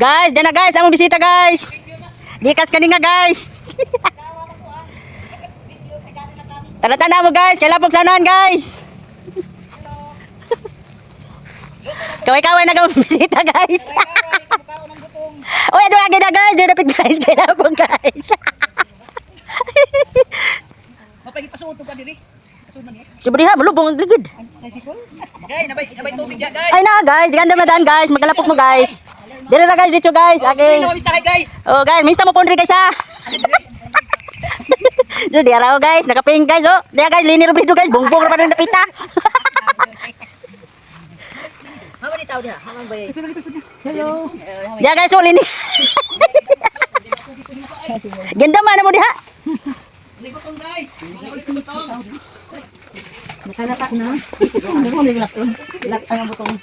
Guys, dyan na guys, among bisita, guys. Gikas kani nga, guys. Tana-tana mo, guys, kay lapok sanan, guys. Kaway-kaway na kami bisita, guys. Uy, ito lagi na, guys, dyan dapit, guys, kay lapok, guys. Mapagipasuot ka diri. Kasunod man eh. Siyempre ha, malubong ang ligid. Guys, nabay nabay tubig diya, guys. Ay na guys, di ganda madaan, guys, magalapok mo, guys. Dire na, guys, dito, guys, aking. Sino mamistahay, guys? Oh guys, mista mo pondri, guys, ha. So, di araw, guys, nakaping, guys, oh. Diya, guys, lini rubrido, guys, bongbong ra pa rin napita. Hello. Diya, guys, oh, lini. Ganda man na mo diha. Ligotong, guys. Ligotong. Nakalata na. Ano mo nilaton? Ilatan ang butong.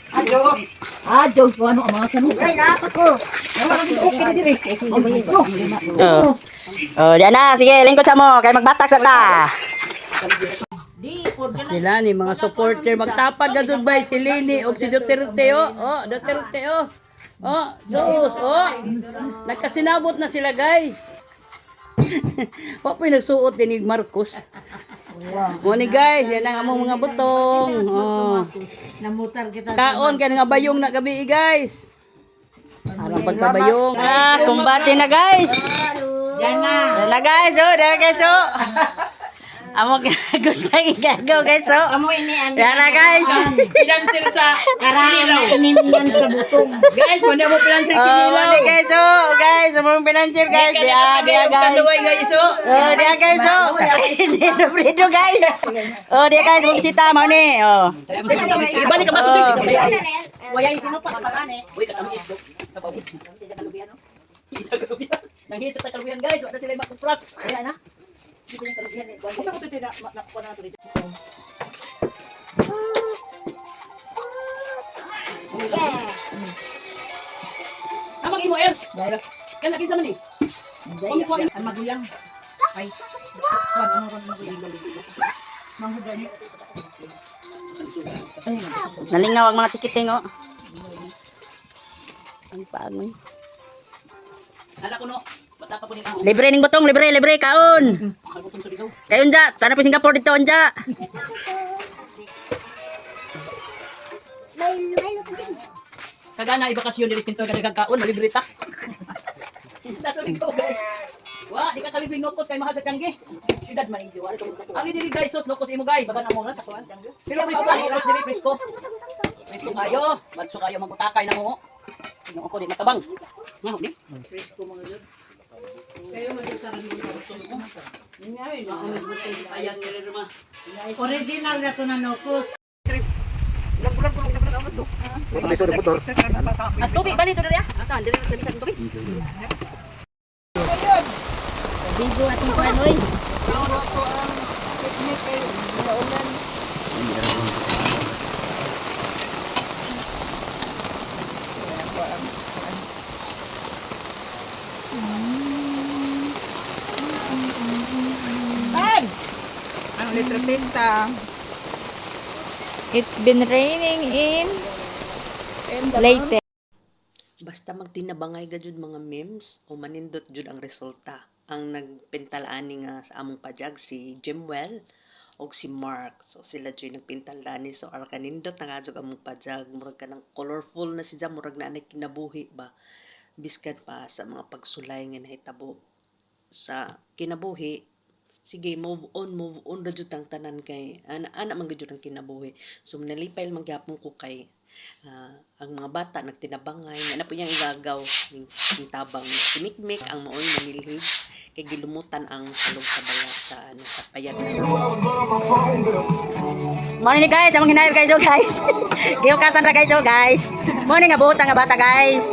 Ah, Diyos ko, ano ang mga kanu. Ay, nakakot ko. Okay na dire. Oh. Oh, diya na, sige, lingkod sa mo kay magbatak sa ta. Sila ni mga supporter magtapad na doon ba si Lini o si Duterte, oh. Oh, Duterte, oh. Oh, sus, oh. Nagkasinabot na sila, guys. Wa po'y nagsuot din ni Marcos. Mo ni, guys, yan ang among mga butong. Oh. Namutar kita. Kaon kay nga bayong na gabi, eh, guys. Arang pagkabayong. Ah, kumbate na, guys. Yan na. Diyan na, guys, oh, diyan na, guys, oh. Amo kinagos kay gago, guys, oh. Amo ini ang Diyan na, guys. Pinansin sa karaan iniman sa butong. Guys, wala mo pinansin Oh, mali, guys, oh, guys, among financier, guys. Diya, diya, guys. Kanduay, guys, oh. Oh, diya, guys, oh. Libre brido, guys. Oh, diya, guys, bumisita mo ni. Oh. Ibalik ka baso dito. Wala yung sino pa kapagane. Uy, katami isdok. Sa pabot. Isa kalubihan. Nanghit sa kalubihan, guys. Wala sila makupras. Wala na. Hindi ko yung kalubihan eh. Asa ko ito na nakuha na ito. Amang imo ers. Kan lagi sa man eh. Ang maguyang. Ay. Kuan ano ron maguyang. Manghudan ni. Nalingaw ang mga chikiting, oh. Ang paangoy. Ala ko no. Bata pa ko ni ako. Libre ning butong, libre, libre kaon. Kalbutong sa ligaw. Kayon ja, tara po Singapore dito unja. Kagana ibakasyon diri kinsa ka kaon malibre ta. Nasa ligaw, guys. Wa, di ka kalibre nokos kay mahal sa tiyangge. Syudad man inyo. Wala tong Ang diri, guys, sos nokos imo, guys. Bagan amo na sa kuan. Pero presko, nokos diri presko. Presko kayo, badso kayo magutakay na mo. Ginoo ko di matabang. Nga ni. Presko mga yun. Kayo mag-isaran mo Ayan diri ma. Original na to na nokos. Ang tubig ba dito diri ah? Saan diri sa bisan tubig? Bigo atong kuan oy. Ang litratista. It's been raining in Leyte. Basta magtinabangay ga jud, mga memes, o manindot jud ang resulta. Ang nagpintal ani nga sa among pajag si Jimwell og si Mark. So sila jud nagpintal ani, so ara kanindot na nga jud among pajag, murag kanang colorful na siya, murag na anay kinabuhi ba biskan pa sa mga pagsulay nga nahitabo sa kinabuhi. Sige, move on, move on ra jud tang tanan kay ana ana man gyud ang kinabuhi. So nalipay man gyapon ko kay ang mga bata nagtinabangay nga na po niyang igagaw ning, ning tabang si Mikmik ang maoy nanilhig kay gilumutan ang salog sa bala sa ano sa payat. Morning guys, among hinayar, guys, oh guys. Giukasan ra, guys, oh guys. Morning nga buot nga bata, guys.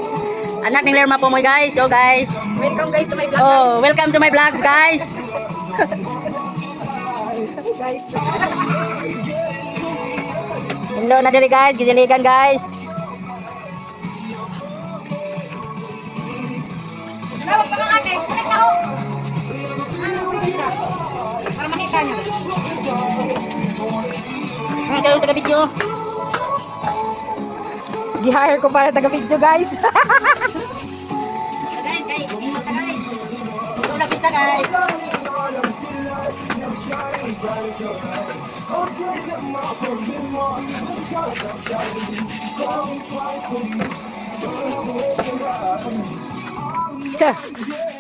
Anak ning Lerma po mo, guys, oh guys. Welcome guys to my vlog. Oh, welcome to my vlogs, guys. Guys. Hello na diri, guys, gisiligan, guys. Para makita niya. Kayo taga video. Gi-hire ko para taga-video, guys.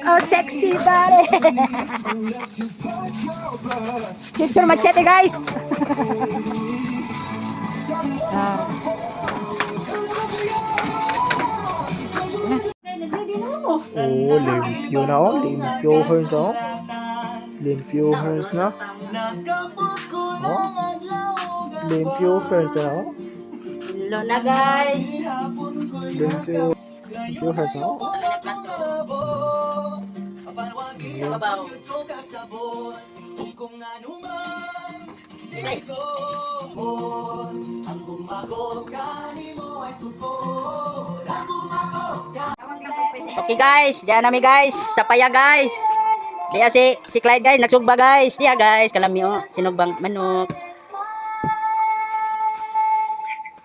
Oh, sexy pare. Picture machete, guys. Ah. Oh, limpyo na oh. Limpyo herns oh. Limpyo herns na. Oh. Limpyo herns na oh. Lo na, guys. Limpyo. Limpyo herns na oh. Babaw. Okay guys, diyan nami guys, sa paya guys. Diya si si Clyde guys, nagsugba guys. Diya guys, kalami oh, sinugbang manok.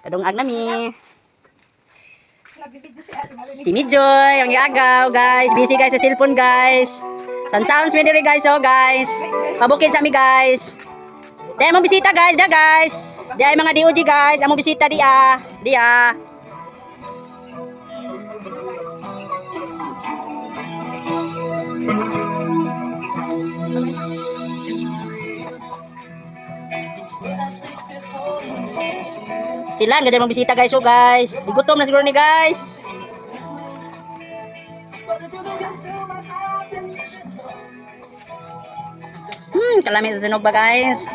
Kadungag nami. Si Midjoy, ang iagaw guys. Busy guys sa cellphone guys. San sounds mi diri guys oh guys. Pabukid sa mi guys. Diya among bisita guys, diya guys. Diya mga DOG guys, among bisita diya. Diya. Stilan, ganda mong bisita guys, oh guys. Digutom na siguro ni guys. Kalami sa sinugba guys.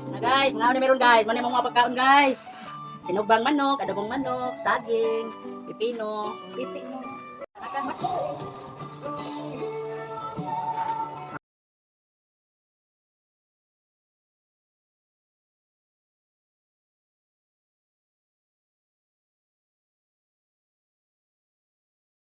Na guys, mga ni meron guys, muna mga pagkaon guys. Sinugbang manok, adobong manok, saging, pipino. Pipino.